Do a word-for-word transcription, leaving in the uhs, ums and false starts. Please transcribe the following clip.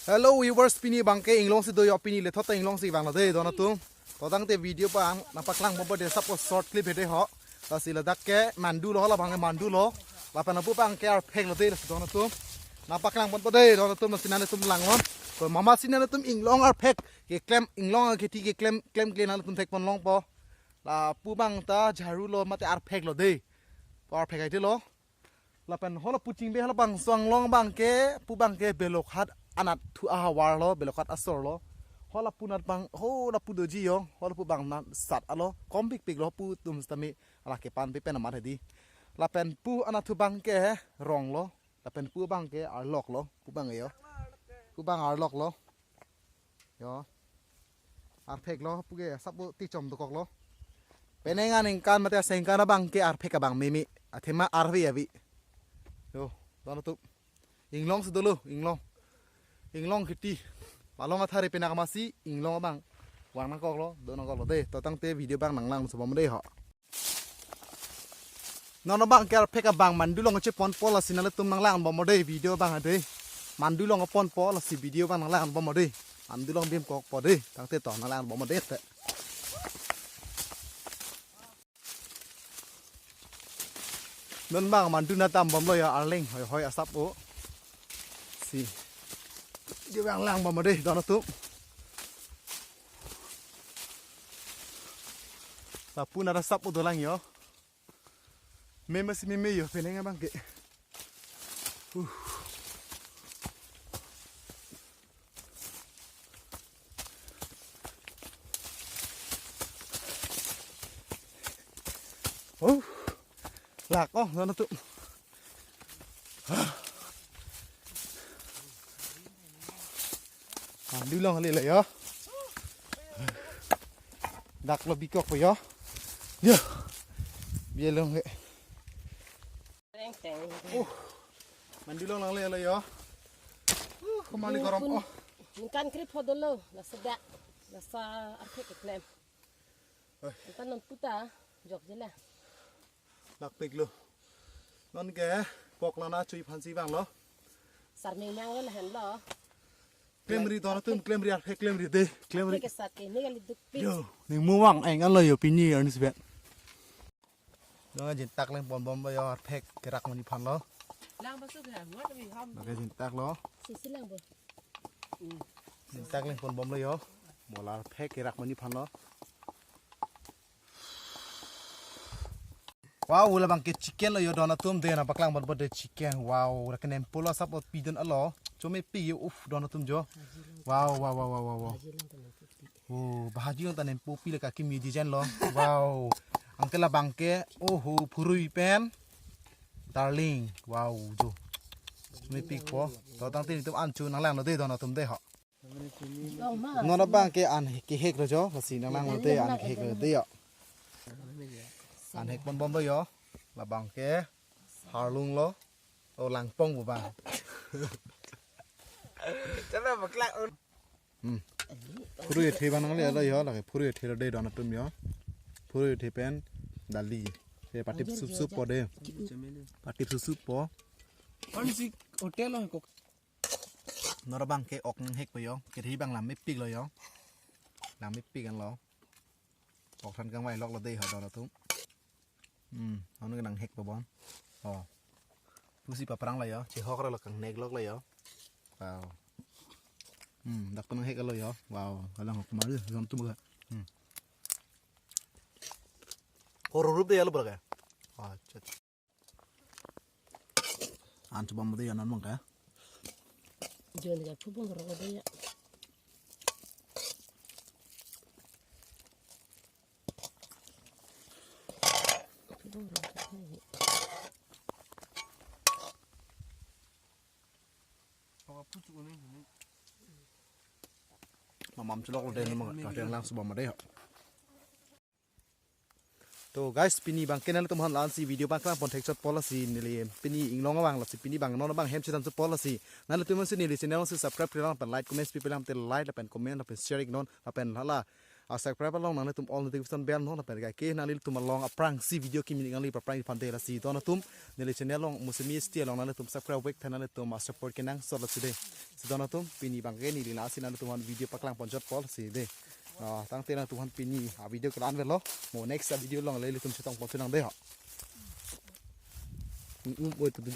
Hello viewers, pini abangke inglong si do yo, pini lethot ta inglong si vanglo dei don atum. To tangte video abang nangpaklang bompo dei, asap short clip he dei ho. Lasi ladak ke mandu lo, hala abangke mandu lo. Lapen lapu abangke arphek lo dei lasi don atum. Nangpaklang bompo dei don atum, lasi nanglitum langnon. To mama si nanglitum inglong arphek keklem, inglong akheti keklem, klemkle nanglitum thekpon longpo. Lapu abang ta jharu lo mate arphek lo dei. To arphek ai dei lo. Lapen hala pu chingbe, hala abang Songlong abangke, pu abangke Belokhat anatthu ahavar lo, Belokhat asor lo. Hala pu anat abang, hala pu doji yo, hala pu abang anat sat alo, kom pikpik lo pu atum sitame, ala kepan pe pen amat hedi. Lapen pu anatthu abangke Rong lo, lapen pu abangke Arlok lo, pu abang yo. Pu abang Arlok lo. Yo. Arphek lo pu ke asap tichom dokok lo. Penang aningkan mate asengkan abangke arphek abang meme. Athema arve avi. Yo, don atum. Inglong si dolo, inglong. Inglong akheti. Malong athare penak masi inglong abang vang nangkok lo, do nangkok lo dei. To tangte video abang nanglang subom dei ho. Non abangke arphek abang mandu along cheponpo, lasi nanglitum nanglang bompo dei video abang dei. Mandu along ponpo, lasi video abang nanglang bompo dei. Mandu along bim kokpo dei. Tangte to nanglang bompo dei te. Non abang mandu anat dam bomlo ya, arleng hoi hoi asap o. Si. Video abang lang bompo dei don atum. Lapu anat asap o dolang yo. Meme si meme yo, penang abangke. Uh. Oh. Lak o, don atum. Mandu along le le yo. Dak lo bikok po yo. Yo. Bia long le. Teng teng. Uh. Mandu along lang le le yo. Uh, kemali korom o. Ningkan krip ho dolo, la sedak, la sa arphek keklem. Oi. Ningkan non puta, jokje la. Lak pik lo. Non ke, pok lana chui aphan si vanglo. Sarming mang lo lahen lo. Klemri don atum, klemri arphek klemri dei, klemri. Ke sat ke, ni kali duk pik. Yo, ning muwang eng alo yo pini arni sibet. Nang jintak leng pon bomlo yo, arphek kerak mani aphan lo. Lang masuk ya, what we ham. Oke, jintak lo. Sisi lang bo. Jintak leng pon bomlo yo. Mola arphek kerak mani aphan lo. Wow, labangke chicken lo yo don atum dei, nangpaklang bompo dei chicken. Wow, ra kenem pulo asap o pidun alo. Chome pi yo, uff, don atum jo. Wow, wow, wow, wow, wow, wow. Oh, bahaji along ta nempo pi le kakimi design lo. Wow. Anke labangke, oho, phurui pen darling. Wow, jo. Mepikpo. To tangte nelitum an chu nanglanglo dei don atum dei ho. Long ma. Non abangke an kehek lo jo, lasi nanglanglo dei an kehek lo dei yo. An hek pon bomlo yo. Labangke harlung lo. O langpong bu bang. Chalo baklak un. Hmm. Phurui athe abang nanglelo yo, lake phurui athe lo dei don atum yo. Phurui athe pen dali. Ye patip sup sup po dei. Patip sup sup po. Kon si hotel lo ko. Non abangke ok nanghek po yo. Kethi abang lam mepik lo yo. Lam mepik an lo. Ok than kangvai lok lo dei ho don atum. Hmm, hanu nanghek po bon. Oh. Pusi paprang lo yo, chehok lo kangnek lok lo yo. Wow. Hmm, dak nanghek lo yo. Wow, kalang hok mari don atum ga. Hmm. Koro rup dei alo berga. Acha. An chu bompo dei ya non mangka. Jon ga phu bong ro dei ya. Phu bong ro dei. Mamam chulok lo dei non mangka. Kati lang subom dei ho. To guys, pini abangke nanglitum aphan la-an si video abang klang pon thekchotpo, lasi neli pini inglong abang, lasi pini abang non abang hem chetan chotpo, lasi nanglitum si neli channel si subscribe kri lang pen like, comments pi pi lang te like lapen comment lapen share iknon lapen hala a subscribe along nanglitum all notification bell no lapen ke nanglitum along aphrangsi video kimi nangli paphrang aphan de lasi don atum neli channel along Mosimi S T along nanglitum subscribe vek tha nanglitum a support kenangsot lo si de. Si don atum pini abang ke neli lasi nanglitum aphan video paklang ponchot pol si de. Ah, tangte nanglitum aphan pini a video ke la-an avelo. Mo next a video along nelitum chetong pon chunang de ho. Um, um, oi, tu, tu, tu.